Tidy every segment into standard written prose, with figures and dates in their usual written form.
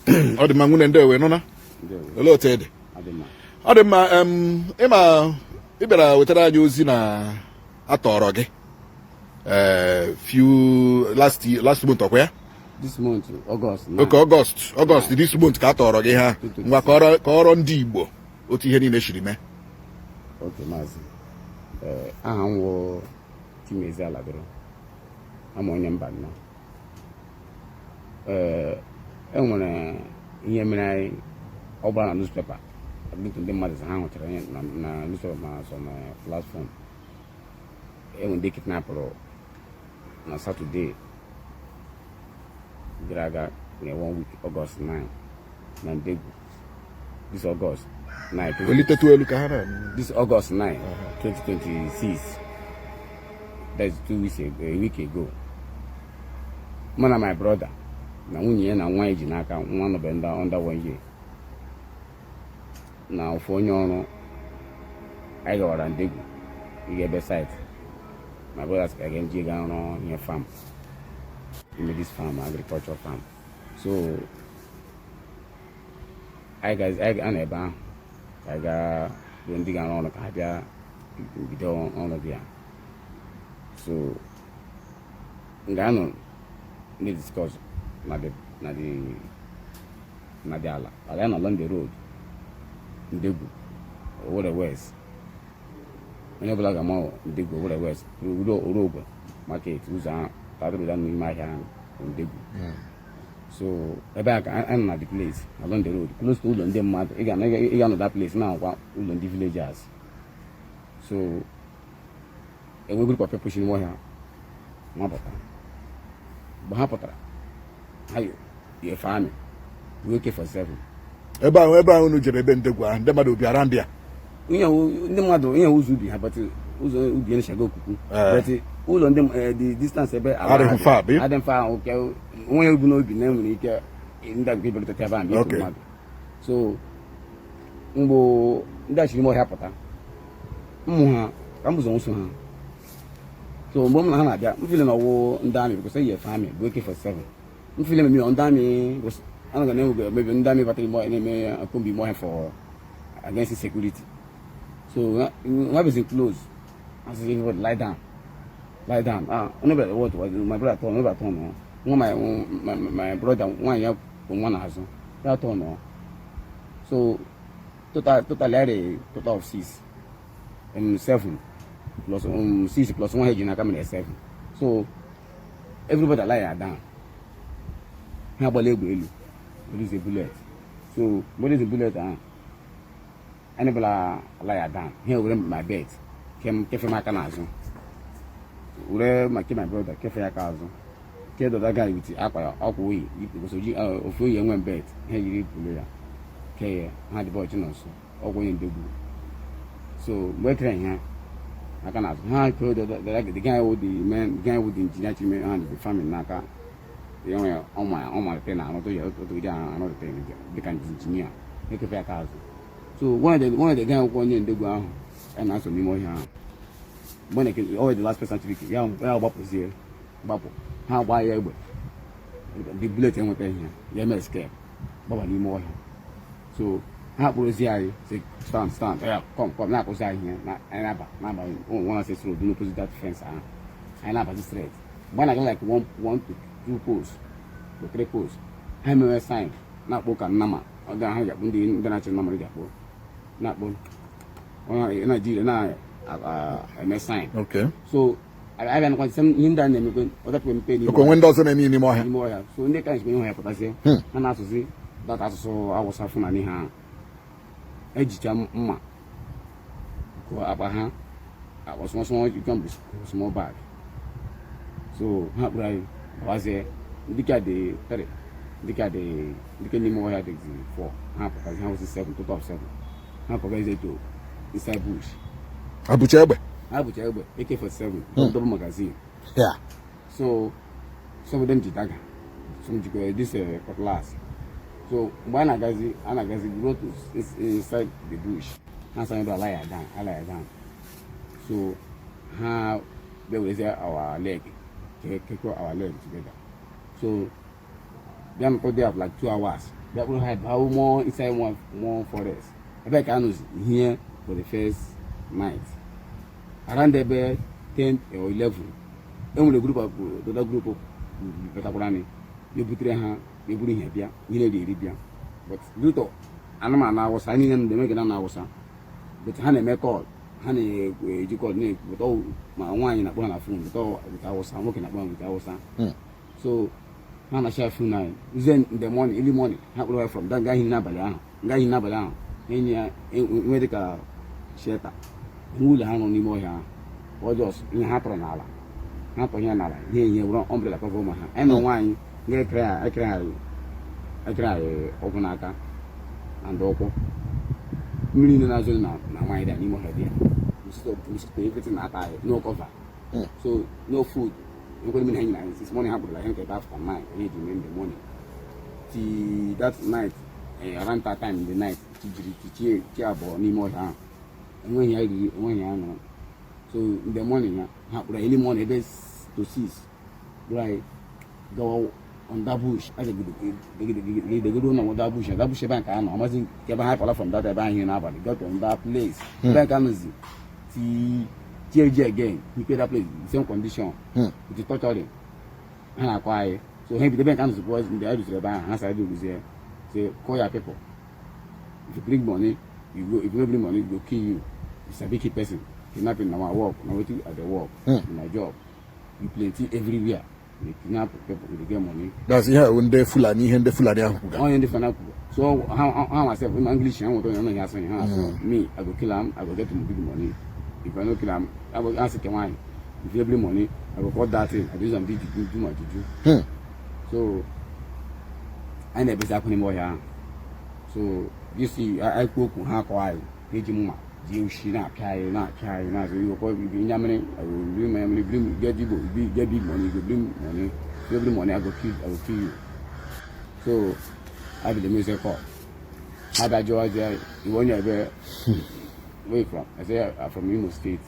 Ọ dị mma, nwunye, ndewe nụna. Ndewo. Olee otu ị dị? Adị mma. Ọ dị mma. Ịma ị bịara wetara anyị ozi na atọrọ gị few last year, last month, ọkwa ya? This month, August 9. Okay, August this month ka a tọrọ gị ha. Ngwa, kọrọ ndị Igbo otu ihe niile siri mee. Okay, maazị. Ee, aha m wụ Chimezie Aladoro, ama onye mba nnọọ. Ee, e nwere ihe mere anyị ọ gbara na newspaper. Ọtụtụ ndị mmadụ sị ha hụchara ihe na newspaper ma sọ na platform. E nwere ndị kidnapụrụ na Saturday gara aga na one week, August 9, na Ndegwu. This August 9. Welitetụ elu ka ha na This August 9, 2026, that's 2 weeks ago, a week ago, mụ na my brother na nwunye ya na nwa ya ji n'aka, nwa nọbe under one year, na ofu onye ọrụ anyị gawara Ndegwu ịga ebe site. My brother sị ka ga nje ga rụọ ihe farm ime, this farm, agriculture farm. So anyị ga na ebe ahụ ka anyị gaa bụ ndị ga-arụ ọrụ ka ha bịa bido ọrụ dị ya. So nga anọ na-discuss na the ala ya na along the road Ndegwu, Owerri West. Onye ọbụla ga-ama Ndegwu, Owerri West, ruo Orogwe market, ụzọ ahụ tadụrụ n'ime ahịa ahụ bụ Ndegwu. So ebe a ka a nọ na the place along the road, close to ụlọ ndị mmadụ. Ị ga-anọ that place na-akwa ụlọ ndị villagers. So enwe group of people si n'ime ọhịa mapụta. Mgbe ha pụtara, ha yi efe amị bụ AK-47. Ebe ahụ unu jere, ebe Ndegwu ahụ, ndị mmadụ bịara ndị a? Ihe ndị mmadụ, ihe ụzọ ubi ha, but ụzọ ubi ya okuku. But ụlọ ndị the distance ebe ala Adịghị ha dị, far, bi? Adịghị far. Oke onwe ebu n'obi na enwere ike ndị agụ ibelata ebe a mgbe mmadụ. So mgbe ndị achịrị ime ọhịa pụta, ụmụ ha ka m bụzọ nso ha. So mgbe m na ha na-abịa, m feel na ọwụ ndị amị, because eyi efe amị bụ AK-47. M feel maybe ndị amị anaghị na-enwe, maybe ndị amị batara ime ọhịa na-eme akombi ime ọhịa for against security. So nwa bụzi close as everybody lie down, lie down. Ah, onye bịara, what was my brother turn, onye bịara turn nwa my brother nwaanyị ya bụ nwa n'azụ ya turn. So total I total of six, seven plus six plus one heji n'aka mere seven. So everybody lie down. Ha agbala egbe elu, release bullet. So mgbe release bullet ahụ, anyị bụla lie down. Ha were my belt kefe m aka n'azụ, were ma ke my brother kefe ya aka azụ, ke the other guy with akwa ya, akwa oyi because oji ofu oyi enwe belt. Ha yiri pụrụ ya ke ya, ha dị bọchị nọ nso ọgwụ onye ndegbu. So mgbe e kere ha aka n'azụ, ha kere the guy with the man, the guy with the engineer chime ha the farming n'aka ya nwe ọma ọmalite na arụtụ ya otu ụdị arụtụ dịka engineer ekefe aka azụ. So one of the guy akwụkwọ onye ndegwu ahụ ya na-asọ n'ime ọhịa ahụ, mgbe na ọ the last person to ya ya gbapụzie gbapụ, ha gbaa ya egbe, the bullet enwetaghị ya, ya eme escape gbaba n'ime ọhịa. So ha kpụrụzi anyị, say stand, stand, ya come, come, na-akụzi anyị ihe na anyị na-aba one access road n'opposite that fence ahụ. Anyị na-abazi straight. Mgbe a na-aga like one to two posts to three posts, ha emewe sign na-akpọ ka nnama ọ ga ha ji akpọ ndị na-achị nnama ji akpọ na-akpọ Naijiria na-eme sign. So abịa nakwa same ihe ndị a na-emekwe ọdapụ mpe n'ime Oke onwe ndị ọzọ na-eme ihe n'ime ọhịa. N'ime ọhịa. So ndị ka nsikwa ihe ọhịa pụtazie, ha na-asụzi data asụsụ Awụsa, Fulani. Ha ejicha mma kụọ akpa ha akpa, small small, you can be small bag. So ha kpụrụ anyị gbawazie. Ndị ka dị three, ndị ka dị, ndị ka n'ime ọhịa dịzi four. Ha pụtazi, ha wụsị seven, total of seven. Ha pụgazie to inside bush. Abụcha egbe? Ha bụcha egbe AK-47, double magazine. So some of them ji dagger, some jikwa this cutlass. So mgbe a na-agazi go to inside the bush, ha sị anyị ala ya down, ala ya down. So ha bịa werezie our leg kekọ our leg together. So bịa nọkọ there for like 2 hours. Bịa kpụrụ ha baa more inside one more forest ebe ka a nọzi here for the first night around ebe 10 or 11. Enwere group of other group batakwara anyị, ebutere ha eburu ihe bịa, ihe na-eri eri bịa. But due to anụmanụ Awụsa anyị niile na-eme na Awụsa, but ha na-eme call, ha na-eji call na-ekwu, but ọ ma nwaanyị na-akpọ ha na phone, but ọ with Awụsa, nwoke na-akpọ ha with Awụsa. So ha na-share phone anyị. Then in the morning, early morning, ha kpụrụ ya from that gaghị n'abalị ahụ, gaghị n'abalị ahụ enyi ya enwe dịka shelter, nwe ụlọ ha nọ n'ime ọhịa ahụ. Ọ just ihe ha tọrọ n'ala, ha tọrọ ihe n'ala, ihe ihe were umbrella cover ụmụ ha. Anyị na onwe anyị ga-ekere ha, ekere ha, ekere anyị ọgwụ n'aka and ụkwụ. Mmiri niile na-azụ na nwaanyị dị n'ime ọhịa dị ya, mosquito, mosquito, everything na-ata anyị. No cover, so no food. Enwekwara mmiri ha nyere anyị since morning. Ha kpụrụla ihe nke ebe after 9 anyị ji mee in the morning till that night, around that time in the night, chi jiri chi chi abụọ n'ime ọhịa ahụ. Enweghị ya riri, enweghị ya ṅụrụ. So in the morning, ha kpụrụ early morning ebe to 6, kpụrụ anyị gawa on that bush. Agedegodo na that bush, that bush ebe a ka a nọ. Amazi nke ebe ha pụla from that ebe ahụ n'abalị, got on that place ebe a ka nọzi till chi eji again. Ikpe that place, the same condition with the torturing ha na-akọ anyị. So ha ebido ebe nke a nọzikwa. Mgbe anyị rutere ebe ahụ, ha sara ruzie, say, "Call your people. If you bring money, you go. If you no bring money, we go kill you. You sabi kill person. Kidnapping na my work, na wetin I dey work. Na my job. You plenty everywhere. We kidnap people, we dey get money." That's ihe a wụ ndị Fulani, ihe ndị Fulani ahụ kwuga. Onye ndị Fulani kwuru. So ha myself in English, ha nweta onye anaghị asụ ha asụ. Me, I go kill am, I go get big money. If I no kill am, I go ask ke nwaanyị. If you bring money, I go cut that thing. I do use am do juju, do my juju. So anyị na-ebezi akwa n'ime ọhịa ahụ. So you see, anyị kwuo okwu, ha akọ anyị, ha eji mma ji ushi na-apịa anyị, na-apịa anyị, na-azụ iwe kọ ibi nyamịrị. I go bring my money, bring, get Igbo, get big money, you go bring money. If you bring money, I go kill you. So I be the music call. Ha bịa jụọ ọjọọ, iwe onye ebe, where you from? I say, "I'm from Imo State."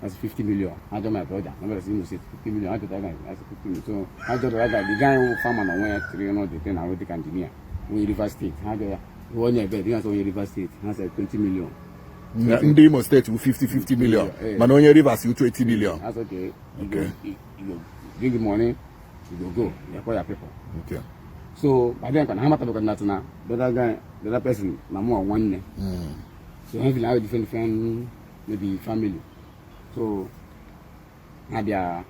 That's 50 million. I told my brother, my brother say Imo State, 50 million. I told that guy, that's 50 million. So I told that guy, the guy who farmer na onwe ya tiri no the thing, I will take engineer. We River State. Ha jụọ ya, iwe onye ebe, the guy say onye River State. Ha said 20 million. Ndị Imo Steeti wụ 50 50 million, mana onye Rivers wụ 20 million. That's okay. You Okay. go, you go bring the money, you go go. You call your people. So by then, ha matabekwa na na the other guy, the other person, na mụ nwanne. So ha feel different, different, maybe family. So ha bịa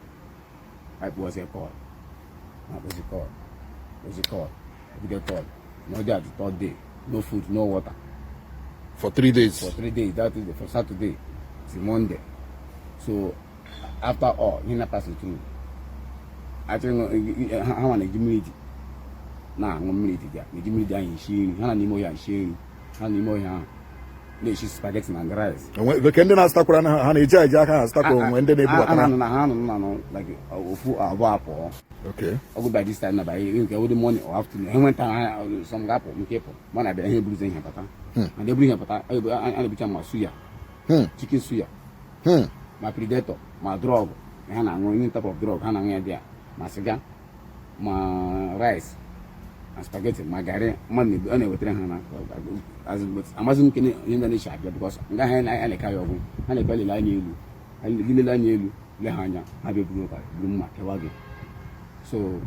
akpọzi call, akpọzi call, akpọzi call, video call. No day, at the third day, no food, no water. For 3 days. For 3 days. That is from Saturday till Monday. So after all ihe na pass through, achọghị ha nwa na-eji mmiri dị na-aṅụ mmiri dị, na-eji mmiri dị anyị esi nri. Ha na n'ime ọhịa esi nri, ha n'ime ọhịa ahụ na-esi spaghetti na rice. Onwe nke ndị na-azụtakwara na ha na-eji eji aka ha azụtakwa, onwe ndị na-ebubatara? Ha nọ na ha nọ na nọ like ofu abụọ apụọ. Ọgụ by this time na by nke wụdị morning or afternoon, ha nweta ha some ga-apụ nke pụ ma na abịa ihe eburuzi ihe pata and eburu ihe pata, a na-ebucha ma suya, chicken suya, ma predator, ma drug ha na-aṅụ, any type of drug ha na-aṅụ ya dị ya, ma siga, ma rice na spaghetti, ma garị mmadụ a na-ewetara ha na amazi m nke ihe ndị na-echi abịa, because nga ha na-eke ya ọgwụ, ha na-ekpe lele anya elu, ha lele anya elu, le ha anya, ha bịa buru ụka, buru mma kewa gị. So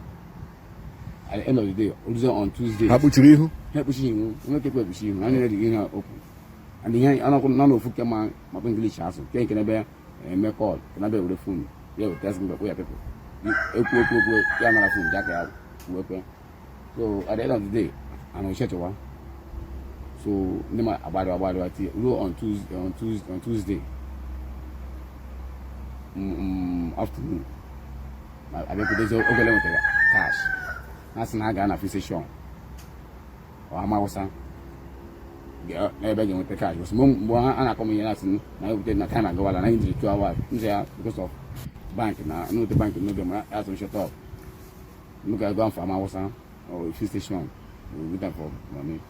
at the end of the day, oruzie on Tuesday, Ha kpuchiri ihu? Ha ekpuchi ihu, nwoke ekwe ekpuchi ihu, ha niile dị ihe okwu and ihe anọkwụ nọ n'ofu ke ma makwa English asụ ke nke n'ebe eme call ke n'ebe were phone ya weta sị mgbe ya people ekwu ekwu ekwu ya nara phone ja ka ya wekwe. So at the end of the day, ana ochechewa. So ndị ma agbarịwa agbarịwa tie ruo on Tuesday afternoon, abịakwutezi oge ole nwetara cash. Ha sị na ha gaa na filling station ọ ama Awụsa n'ebe ga-enweta cash. Because mgbe ha a na-akọ m ihe na-asị na ewute na time agawala na anyị jiri 2 hours m sị ya because of bank na n'ote bank n'oge ma ya sị shut up, m ga go for ama Awụsa or filling station, we wait for money.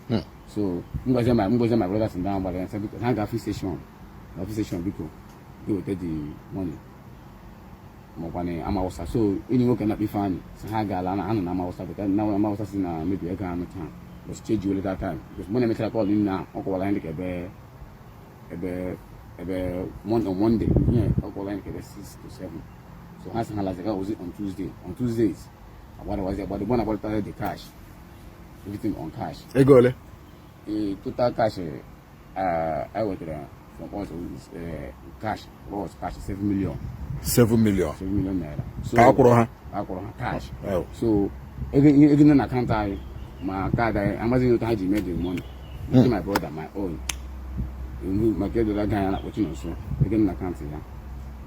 So m gwazie my brothers ndị ahụ gbara ya sị biko ha gaa filling station na filling station, biko ga-eweta the money makwa na ama Awụsa. So enyi nwoke na-akpa Ifeanyị sị ha gaala na anọ na ama Awụsa, bụta na ama Awụsa si na mebi ego anụ taa. Because change you that time, because mụ na-emechara call niile ahụ, ọ kọwara anyị dịka ebe on Monday, yeah, ọ kọwara anyị dịka ebe 6 to 7. So ha sị ha lazi ozi on Tuesday. On Tuesdays agbadawazi agbado mụ na-agbalịta the cash, everything on cash. Ego ole? The total cash I wetara from us is cash was cash 7 million. 7 million? 7 million naira. So Ka a kwụrụ ha? A kwụrụ ha cash. Oh. So ego nọ na akaụntụ anyị ma kaadị anyị, amazighị otu ha ji mee the money. Nke my brother, my own, maka edola guy a na-akpọ Chinonso, ego nọ na akaụntụ ya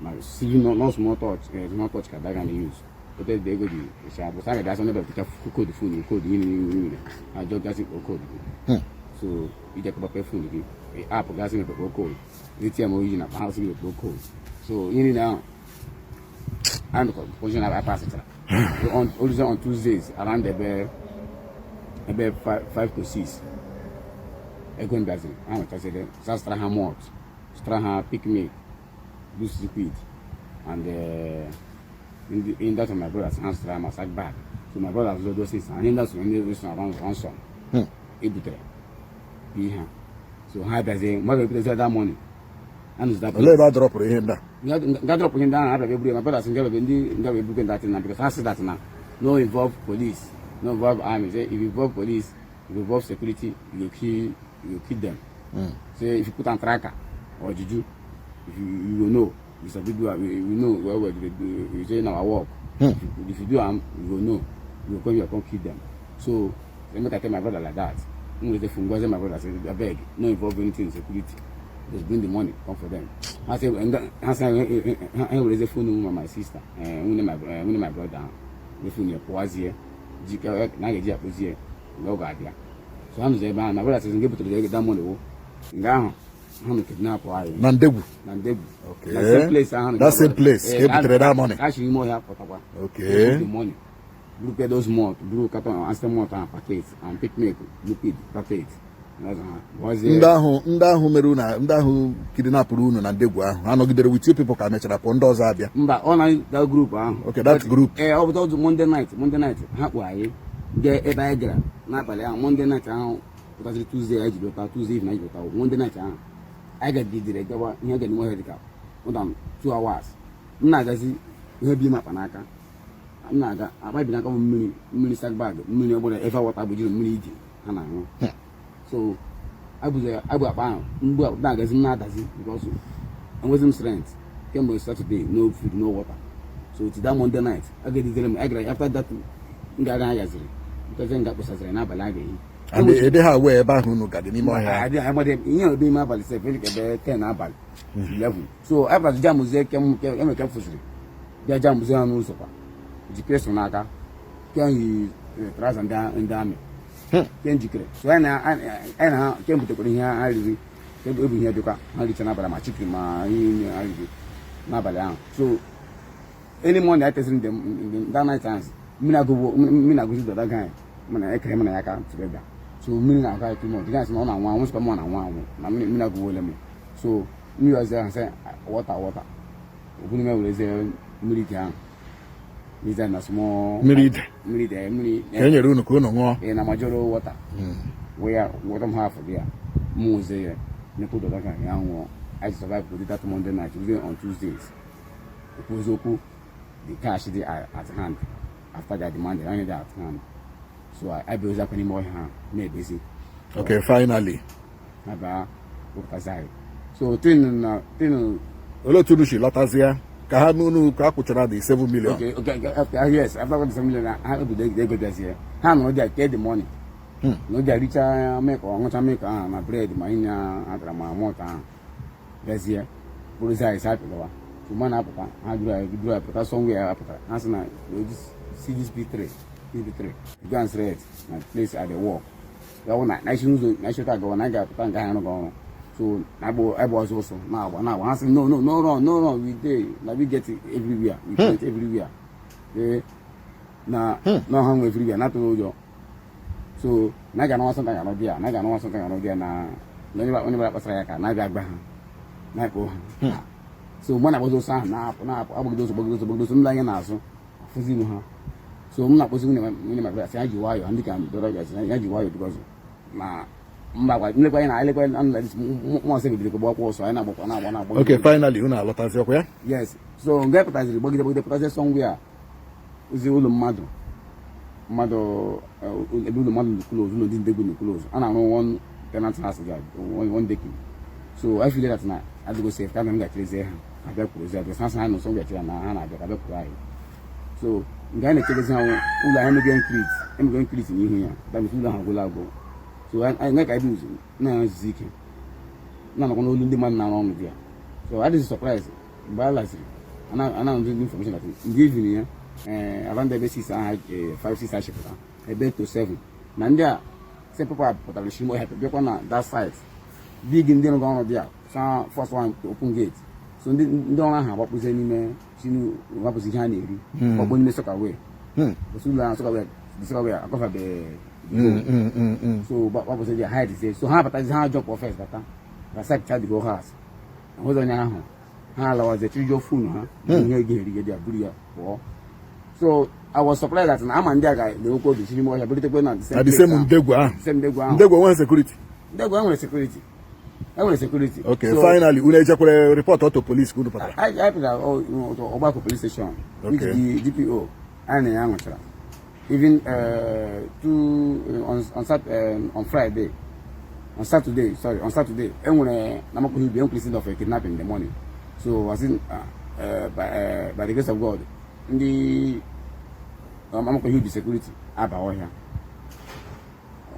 ma sivi no small touch, small touch ka that guy na-use. Ote dị ego dị ịcha bụ sa ga-asọ n'ebe pụta code phone, code ihe niile niile ajọ gasị kpọ code gị. So ije kpọkpe phone gị, app gasị mepekpọ code, ATM oyi na ha sị gị mepekpọ code. So ihe niile ahụ and position I pasịchara on always on Tuesdays around ebe 5 to 6, ego m bịaziri ha nwechaziri sa zụtara ha malt, zụtara ha Peak milk, loose liquid and in that of my brothers, ha zụtara ma sack bag. So my brothers zụrụ those things and ndị so ndị so around ransom ebutere ihe ha. So ha bịazie mmadụ ebutezi that money and that. Olee ebe a dropụrụ ihe ndị a? Nga drop ihe ndị ahụ abịa eburu ya, my brothers nga bịa ndị nga bịa ebugo that thing na, because ha say that na no involve police, no involve army. Say if you involve police, if you involve security, you go kill them. Say if you put on tracker or juju, if you you go know you sabi do am, we know well well dey do. You say na our work. If you do am, you go know, you go come here, come kill them. So say make I tell my brother like that. N go say fungwaze my brother, say abeg, no involve anything in security, just bring the money come for them. Ha say ha say ha wereze phone ma my sister, nwunye my brother ahụ wee phone ya pụwazie ji na a ga-eji akpụzie mgbe ọ ga-abịa. So ha nụzi ebe ahụ, my brother says nke butere ego that money wo nga ahụ ha nụ kidnap anyị. Na Ndegwu? Na Ndegwu. Okay. Na same place ahụ. That same place ka e butere that money? Ha si ime ọhịa pụtakwa. The money buru those malt, buru carton Ansell malt and packet and Peak milk liquid packet. Ndị ahụ mere unu, ndị ahụ kidnapụrụ unu na Ndegwu ahụ, ha nọgidere with you people ka mechara pụọ, ndị ọzọ abịa? Mba, ọ na that group ahụ. Okay, that group. Ee, ọ bụ ọdụ Monday night. Monday night ha kpụ anyị jee ebe anyị gara n'abalị ahụ. Monday night ahụ pụtaziri Tuesday anyị ji lọta, Tuesday evening anyị ji lọta. Monday night ahụ anyị gagidere gawa ihe ga n'ime ọhịa dịka more than 2 hours. M na-agazi ihe bi m akpa n'aka, m na-aga akpa bi n'aka bụ mmiri, mmiri sack bag, mmiri ọbụla efe wata bụ jiri mmiri iji ha na-aṅụ. So abụzi abụ akpa ahụ mgbe na-agazi, m na-adazi because enwezi m strength kemgbe Saturday, no food, no water. So till that Monday night agaditere m agara. After that nga ha gaziri ntazi nga kpụsaziri n'abalị a ga-ehi. And ede ha wee ebe ahụ unu gadị n'ime ọhịa? Adị amadị ihe ebe ime abalị sef ebe 10 abalị, 11. So after jamụzie kem eme ka m fụsịrị bịa jamụzie ha n'ụzọ kwa jikere so n'aka ke yi trouser ndị amị ke njikere. So anyị na ha ke butekwara ihe ha riri, ke ebu ihe dịkwa ha richa n'abalị, ma chicken ma ihe niile ha riri n'abalị ahụ. So any morning I tested them that night times, mmiri agụgbo, mmiri agụzi the other guy mana ekere m na ya aka together. So mmiri na-agụ anyị too much. The guy sị na ọ na-anwụ anwụ, sịkwa m ọ na-anwụ anwụ na mmiri mmiri agụgbo m. So mmiri ọzọ ahụ sị water, water okwu n'ime werezie mmiri ike ahụ n'ize na small. Mmiri ide? Mmiri ide, mmiri. Ka e nyere unu ka unu ṅụọ? Ee, na majoro water wee ya water m half dị ya mụ oze ya nyekwa the other guy ya nwụọ. I survive with that Monday night. Tuesday, on Tuesdays okwu eziokwu, the cash dị at hand after they demanded only dị at hand. So I bụ akwa n'ime ọhịa ha na-ebezi. Okay, finally. Ha baa wepụtazi anyị. So tin na tin. Olee otu unu si lọtazie ka ha unu ka a kwụchara the 7 million? Okay, after, yes, after the 7 million ha obodo ego bịazie, ha nọrọ there kee the money na oge richa milk, ọṅụcha milk ahụ na bread ma ihe atara ma malt ahụ, bịazie bụrụzi anyị si apịgawa. So mgbe na-apụta, ha duru anyị duru anyị pụta somewhere. Ha pụtara, ha sị na see this P3 P3, you go and straight na place at the work ya wụ na isi n'ụzọ na isi ụta gawa na anyị ga-apụta nke anyị arụghị ọrụ. So na agba ọsọ ọsọ na-agba na-agba. Ha sị no, no, no run, no run, we dey na we get it everywhere, we get everywhere. Ee, na ha nwe everywhere na-atụghị ụjọ. So na ga anọwa sọnta ga anọ bịa, na ga anọwa sọnta ga anọ bịa na onye bara kpasara ya ka na-abịa agba ha na-akpọ ha. So mgbe na-agbazi ọsọ ahụ na-apụ na-apụ, agbagide ọsọ, gbagide ọsọ, gbagide ọsọ, ndị anya na-azụ afụzi m ha. So m na-akpọzi nwunye my brother sị ya ji nwayọọ, ndị ka brother ya sị ya ji nwayọọ, because na mba gwa nlekwa anyị na elekwa anyị na mmụọ nsọ bidoro gbakwa ọsọ, anyị na-agbakwa, na-agba, na-agba. Okay, finally unu alọtazi, ọkwa ya? Yes. So nga pụtaziri, gbagide gbagide, pụtazie somewhere, ozi ụlọ mmadụ, ebe ụlọ mmadụ dị close, ụlọ ndị ndegwu dị close, a na-arụ one tenant house ga one decking. So I feel that na adịgo safe ka m ga-echerezie ha abịa kwurozi ya, because ha sị ha nọ somewhere chere na ha na-abịa ka bịa kwuru anyị. So nke anyị na-echegezi ha, ụlọ anyị emego concrete n'ihu ya. That means ụlọ ahụ agwụla agwụ. So anyị ka anyị dị na-ezuzu ike, na-anọkwa n'olu ndị mmadụ na-arụ ọrụ dị ya. So adịghị surprise mgbe a laziri ana ndị information that ndị evening ya, around ebe 6 aha, 5 6 achịpụta ebe to 7, na ndị a same people pụtara n'ime ọhịa bịakwa na that site big, ndị rụrụ ọrụ dị a sa first one to open gate. So ndị ọrụ ahụ agbapụzie n'ime sinu, wapụzi ihe a na-eri, gbakpọ n'ime soakaway. Osu ụlọ ahụ soakaway, the soakaway akọfabe. So gbapụzie dị hide zie. So ha batazi, ha jump first bata na search the whole house, ahụzi onye ahụ. Ha alawazie, chirijuo phone ha, ihe ego erige dị ya, buru ya pụọ. So I was surprised that na ama ndị a ga-enwekwa obi siri ime ọhịa bulitekwe na the same Na the place same ahụ. Ndegwu ahụ. Same ndegwu ahụ. Ndegwu enweghị security? Ndegwu enwere security, enwere security. Okay. So, Finally, unu ejekwere report to police ka unu pụtara? I pụtara ọgbakọ police station, which the DPO anyị na ya nwụchara even two on Friday, on Saturday, sorry, on Saturday, enwere na Amakohia Ubi enwere incident of a kidnapping in the morning. So as in, by the grace of God, ndị Amakohia Ubi security aba ọhịa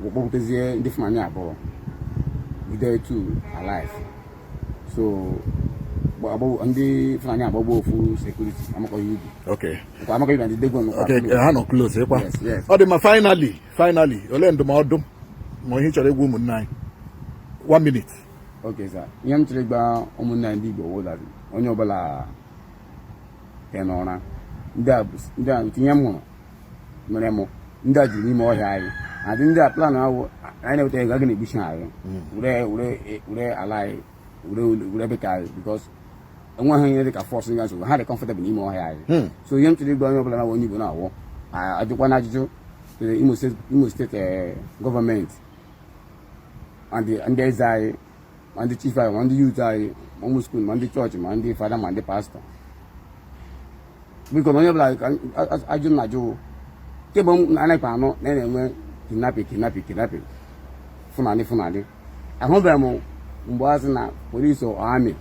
kpọpụtazie ndị Fulani abụọ, jide two alive. So ndị Fulani agbagbo ofu security Amakohia Ubi. Nke Amakohia Ubi na ndị Degwe nọkwa close. Ha nọ close ịkwa? Yes. Ọ dị mma. Finally, olee ndụmọdụ ma ihe ị chọrọ ịgwa ụmụnne anyị? One minute. Okay, sir. Ihe m chọrọ ịgba ụmụnne anyị ndị Igbo wụ that onye ọbụla tee n'ụra. Ndị a ndị a tinye m hụrụ mere mụ, ndị a juru n'ime ọhịa anyị adị. Ndị a plan ahụ anyị na-eweta ego, aga na-egbuchi anyị, were ala anyị, were ebe ka anyị, because enweghị ihe dị ka force nga nsogbu ha dị comfortable n'ime ọhịa anyị. So ihe m chọrọ ịgwa onye ọbụla na onye Igbo na-awụ ajụkwa na ajụjụ to the Imo State gọọmenti and ndị eze anyị, ma ndị chief anyị, ma ndị youth anyị, ma ụmụ school, ma ndị chọọchị, ma ndị fada, ma ndị pastọ, biko, na onye ọbụla ka ajụ na ajụ kemgbe m anaghị anụ na na-enwe kidnapping, kidnapping, kidnapping, Fulani, Fulani, ahụbeghị m mgbe a sị na polisi or army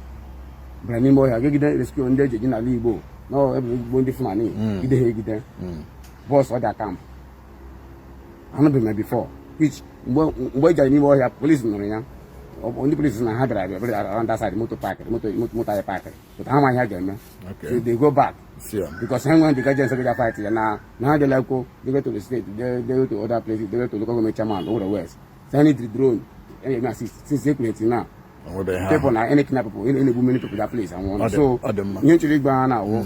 bịara n'ime ọhịa gegide rescue ndị eji eji n'ala Igbo na ebe ndị Fulani gide ha egide burst their camp. Anụbeghị m before, which mgbe ejere n'ime ọhịa, polisi nụrụ ya. Ndị polisi na ha bịara abịa around that side, moto park, moto anyị park, but ha amaghị ha ga-eme. So they go back because ha nwere the guardians ga fight ya na ha dela ekwo, they go to the state, they go to other places, they go to local government chairman Owerri West, so need the drone enye assist since ekwuru till now. Onwebeghị ha. People na any kidnap people, na-egbu many people that place and Ọ dị- so ọ dị mma. Ihe nchọrọ ịgba ha na-awụ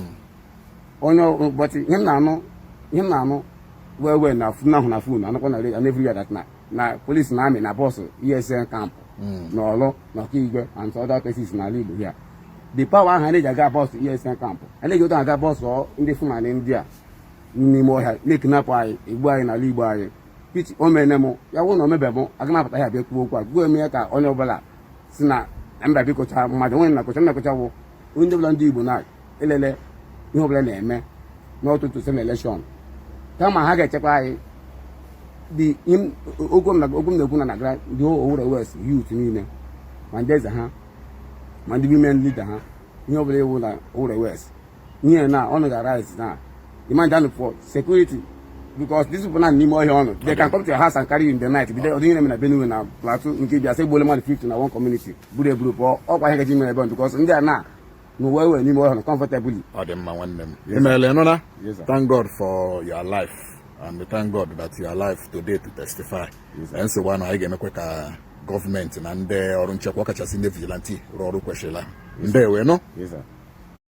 onye, but ihe m na-anụ well na phone ahụ, na phone anụkwa na radio and everywhere that na police na army na burst ESN camp na Ọlụ na Ọkaigwe and other places n'ala Igbo here. The power ahụ a na-eji aga burst ESN camp, a na-eji otu aga burst ndị Fulani ndị a n'ime ọhịa na-ekidnapụ anyị, egbu anyị n'ala Igbo anyị, which o mene m ya wụ na o mebe m aga m apụta ya bịa kwuo okwu a gụọ eme ya ka onye ọbụla si na mba bikocha mmadụ onye na-akọcha na-akọcha wụ onye ọbụla. Ndị Igbo na-elele ihe ọbụla na-eme n'ọtụtụ same election, kama ha ga-echekwa anyị. The okwu m na-ekwu na na ndị Owerri West youth niile, ma ndị eze ha, ma ndị women leader ha, ihe ọbụla iwu na Owerri West, ihe na ọnụ ga-arise na demand and for security, because these people na n'ime ọhịa ọnụ, they can come to your house and carry you in the night. Bido ọdị ihe na-eme na Benue na Plateau nke bịa sị gbuole mmadụ 50 na one community, buru eburu pụọ. Ọkwa ihe gaji mere ebe, because ndị a na n'ụwa ewe n'ime ọhịa comfortably. Ọ dị mma, nwanne m. Imeela, nụna? Yes, sir. Thank God for your life and thank God that you are alive today to testify. Yes, sir. Nsogbu anụ anyị ga-emekwa ka gọọmenti na ndị ọrụ nchekwa, ọkachasị ndị vigilante, rụọ ọrụ kwesịrịla. Ndewe nụ. Yes, sir.